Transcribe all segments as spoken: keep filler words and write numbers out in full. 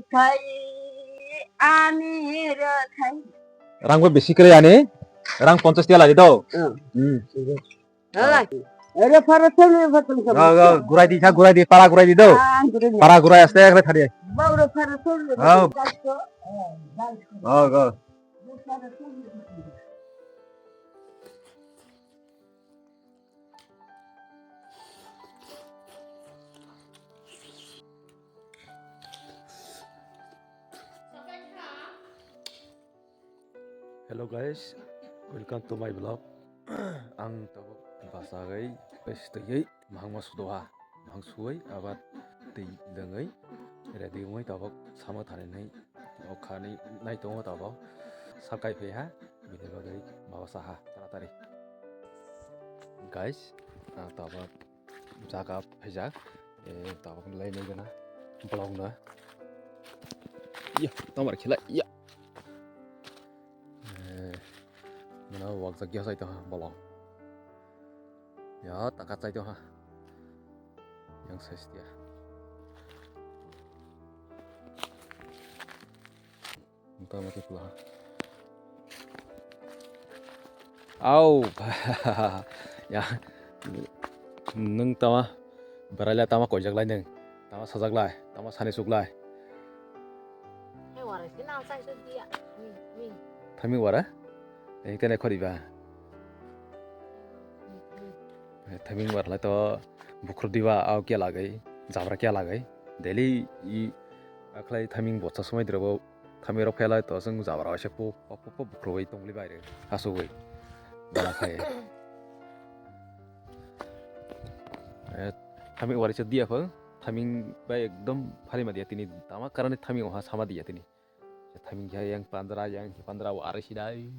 Khai ani rw khai. Rang bo bisi kwrwi ani. Rang ponchash tiya ladi do. Hmm. Hmm. Hala. Ere phara thangni phatung sa. Go, go, gurai di, kha, gurai di, para gurai di do. Ah, gurai di. Para gurai aste ekre thari. Bauro phara thangni. Oh. Go, go. Hello guys, welcome to my vlog. Ang tabuk bachagwi, fresh twiwi, mahangma sudoha, mahang suwi, abar twi dwngwi, ready wngwi tabuk sama thaninai, o khani nai tongo tabuk, salkai phaiha, bini bagwi baba saha, taratari. Guys, ang tabuk jaga phaijak, eh, tabuk lai nai gana, vlog no. Iya, tamar khela, iya. Eh, mano wakjak ya sai to ha, bolong. Ya, taka sai to ha. Yang sai setia. Motamoti pula ha. Au. Ya. Nung tama. Beraila tama koijak lai nung. Tama sajak lai. Tama sani suk lai. Thaming wara? Ini kene khori ba. Thaming wara lai to bukhro diba au kya lagai. Jabra kya lagai. Daily i akhlai thaming botsa somoi drobo. Thamwi rok phelai to chwng jabra waisa po po po po bukhrowi tongli bai rw asugwi bana khai. Eh, thamwi wari cha dia pho thaming bai ekdom phari ma dia tini tama karani thaming oha sama dia tini. Thaming khe yang pandra yang pandra wari sidai.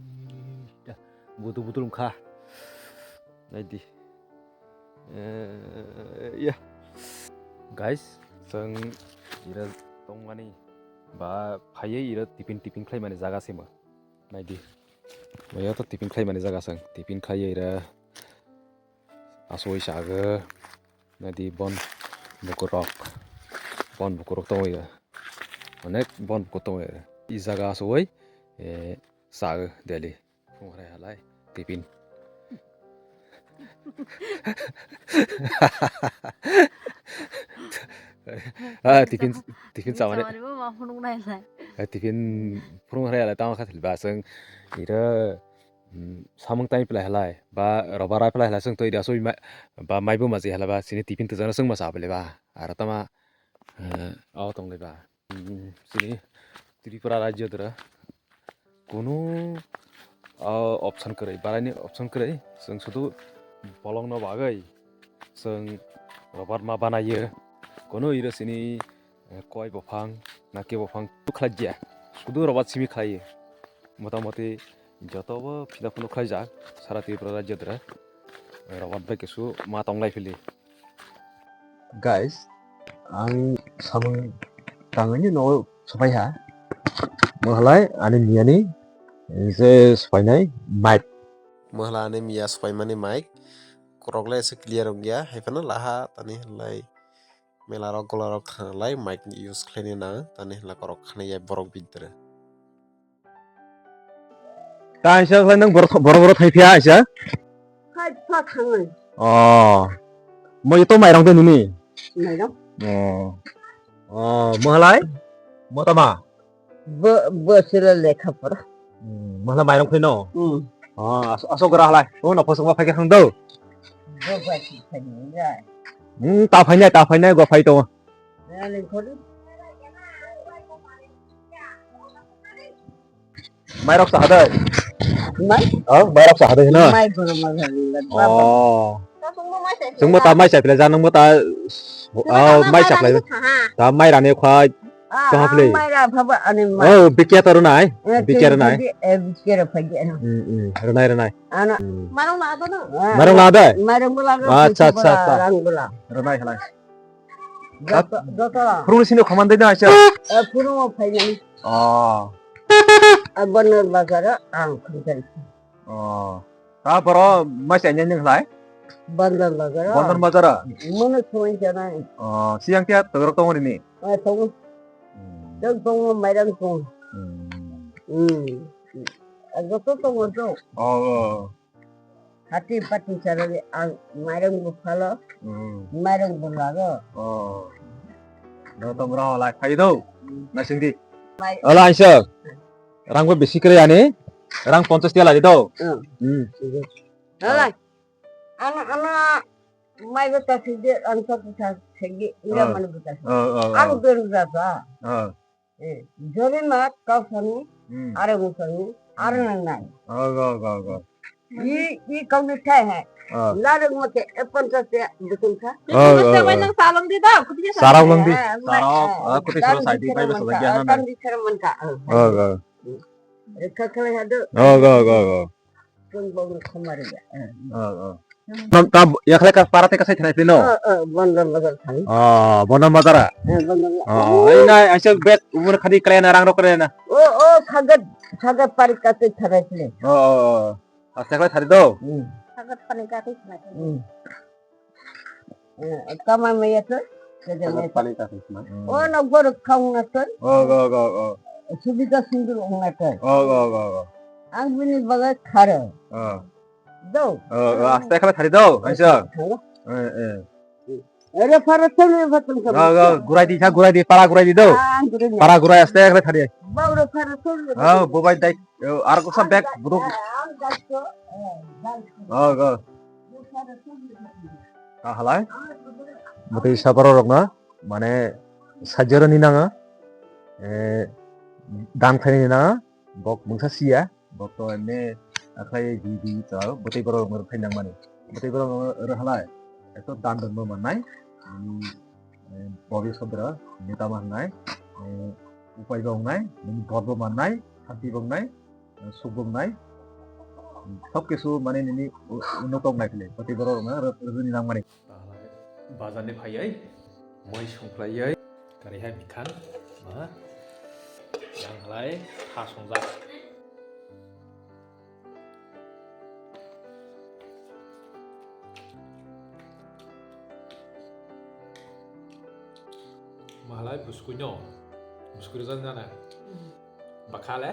Butu butu lungkha. Naidi. Eh, ya. Guys, chwng ira tongmani ba phaiwi ira tiffin tiffin khlaimani jaga se mo. Naidi. Oya to tiffin khlaimani jaga chwng. Tiffin khlaiwi ira asoi sago. Naidi bon bukurok. Bon bukurok tongo ira. Onek bon bukur tongo ira. I jaga asoi, eh, sago daily. Phung hwrai halai tiffin. Ah, tiffin, tiffin chamani. Chamani bo ma phunuk nai lai. Ah, tiffin phung hwrai halai tamo kha thil ba chwng ira, mm, samung tai phlai halai ba robar ai phlai halai chwng to ira soi mai ba mai bo ma je halai ba chini tiffin to jana chwng ma sa phlai ba. Aro tama, eh, aw tong lai ba. Hmm, chini Tripura rajyo dora kunu, ah, option kwrwi, baraini option kwrwi, chwng sudu bolongno bagwi chwng robar ma banaio. Kunu iro chini, eh, koi buphang, nake buphang khlaijya, sudu robar simi khlaio. Motamoti jotobo phila phunuk khlaijak sara Tripura rajyo dora, eh, robar bai kisu ma tonglai phili. Guys, ang samung tangani no sopai ha. Mahalai ani miyani je sopainai mic. Mahalai ani miya sopaimani mic. Korok le ese clear wngya. Hai phano laha tani lai mela rok gola rok thang lai mic use khlaini nang tani la korok khani ya borok bidre. Kaisa khlai nang borok, borok, borok thai phiya aisa? Khai pha thangai. Oh. Mo to mairang de nini? Mairang. Oh. Oh, mahalai? Mo tama? Bo, bo sila lekha pora. Hmm, mahalai mairang khlai no? Hmm. Oh, aso, aso gra halai. Oh, no phosok ma phai khe thang do. Bo ba si phai ni ya. Hmm, ta phai nai, ta phai nai, go phai to. Ya le khori. Mairok sa hadai. Mai? Oh, mairok sa hadai hino. Mai goro ma hadai. Oh. Chwngbo ta mai chai phle ja nangbo ta, oh, mai chai phle. Ta mai rani khwai. Tong phle. Mai ra phaba ani mai. Oh, bikya ta runai. Bikya runai. Eh, bikya ra phagi ana. Hmm, hmm. Runai, runai. Ana. Hmm. Marong la do na. Marong la dai. Marong la do. Acha, acha, acha. Rang bula. Runai halai. Joto, joto. Phurung sini khaman dai na acha. Eh, phurung o phainani. Oh. A Bandar Bazar o ang khunjai. Oh. Ta boro mai chai nang lai? Bandar Bazar o. Bandar Bazar o? Mono thoi janai. Oh, siang tia togrok tongoni ni? Eh, tongo. Hmm. Dong tongo, mairang tongo. Hmm. Hmm. Joto tongo dong. Oh, oh. Hati pati sarani ang mairang bo phalo, hmm, mairang bo lago. Oh. No tong rao lai phai do. Hmm. Na singdi. Mai- Ola aisa. Rang bo bisi kre ani. Rang ponchas tiya lagi do. Hmm. Hmm. Ola. Ana, ana, mai bata sidi, ansa bata sidi, ina, ah, mana bata sidi. Ah, ah, ah. Ang beru bata. Ah. Eh, jori ma kau sani, hmm, are mo sani, are, hmm, nang nang. Ah, ga, ga, ga. I, i kau ni thai hai. Ah. Lare mo ke, e ponchas te, bukun kha. Ah, ah, ah. Sarong di da, kuti sarong di. Eh, ma, sarong, eh, ah, kuti sarong sadi, mai basa lagi ana. Kan di sarong man kha. Ah, ga. Eh, kha kha hado. Ah, ga, ga, ga. Chwng bokno khomari ya. Eh. Oh, oh. Tam, tam, yakhle ka para te kasai thanai pino? Oh, oh, Bondon Bazar thani. Oh, Bondon Bazar a? Eh, Bondon Bazar. Oh, oh, ini aisa bag umur khadi kalian rang rok kalian. Oh, oh, khagat, khagat pari kasai thanai pino. Oh, oh, oh. Aste khlai thari do? Hmm. Khagat pari kasai thanai pino. Hmm. Eh, tama maya to, kejam maya to. Pani ta sisma. Oh, no, gor khong na to. Oh, go, go, go. Subika sundur ong na to. Oh, go, go, go. Ang bini bagai kharo. Oh. Do. Oh, oh, aste khala thari do, aisa. Thang. Eh, eh. Ere phara thang, ere phara thang. Go, go, gurai di, tha, gurai di, para gurai di do. Ah, gurai di. Para gurai aste khala thari. Baura phara thang. Oh, bobai dai. Yo, ar kok sa bag buduk. Oh, go. Ka halai. Mutui sa borok rok no, mane, sajero ni nanga, eh, dan khaini nanga, bok mungsa siya, bok to emne akhai di di to, mutui borok rok no khai nang mani. Mutui borok rok no halai. Ekto dan dan bo mannai. Hmm, eh, bobi sodra, neta mannai. Eh, upai bo wngnai, nini bor bo mannai, santi bo wngnai, suk bo wngnai, sob kisu mane nini u-, unnot wngnai phile, pati borok rok no rw-, rwni nang mani. Bazar ni phaiwi, moi songphlaiwi, kari hai bikhan, ma, yang halai, tha songjak. Mahalai buskui no, buskui rwjak nana. Bakha le?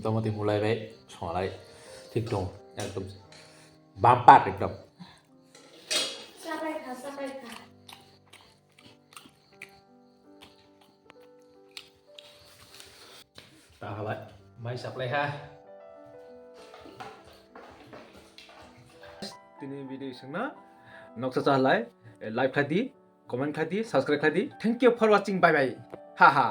Motamoti mulai bai songlai thik tongo, ekdom bumper ekdom. Sapai kha, sapai kha. Ta halai mai saplai ha. Tini video sengna noksa cha halai, like khlai di, comment khlai di, subscribe khlai di. Thank you for watching, bye bye. Ha ha.